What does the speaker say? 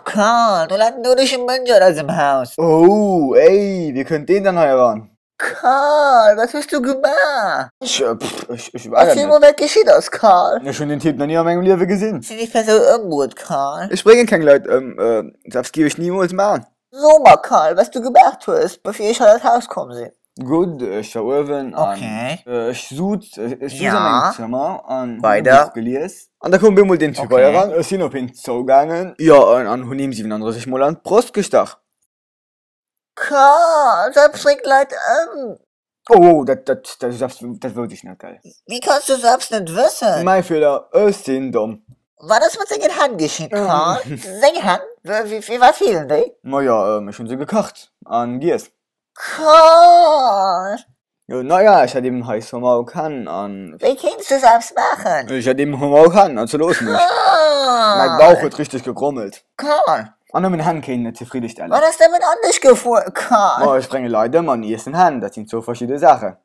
Karl, do läit en doudege Mënsch an eisem Haus. Oh, ey, wéi kënnt deen dann hei eran? Karl, wat hues du gemaach? Ech, pff, ech, ech war dat Erziel net. mol, wat geschitt ass, Karl. Ech hunn den Typ nach ni a mengem Liewe gesinn. Hues du déi Persoun ëmbruet, Karl? Ech bréngen keng Leit ëm, selbst géif ech nimools maachen. So mer, Karl, wat s du gemaach hues, bevir ech hei an d'Haus komm sinn. Gutt, ech war uewen an Okay. ech suz, ech suz Ja. an mengem Zëmmer an hunn e Weider. Buch gelies. An da koum op eemol deen Typ hei Okay. eran, ech sinn op hien zougaangen, jo, an hunn him 37 mol an d'Broscht gestach. Karl, dat bréngt Leit ëm. Oh, oh, dat, dat, dat, dat, dat wousst ech net, gell. Wéi kanns du selbst net wëssen? Mäi Feeler, ech sinn domm. Wat ass mat sengen Hänn geschitt, Karl? Seng Hänn? Wéi, wat feelen déi? Majo, ech hunn se gekacht an giess. Karl! Naja, ech hat eben Heißhunger och han an. Wéi kéints du selbst maachen? Ech hat eben Hunger och han, also looss mech. Karl! Mäi Bauch huet richteg gegrommelt. Karl! An nëmmen Hänn kéinten net zefridde stellen. Wat ass nëmmen an dech gefuer, Karl? Ma ech brénge Leit ëm an iessen Hänn, dat sinn zwou verschidde Saachen.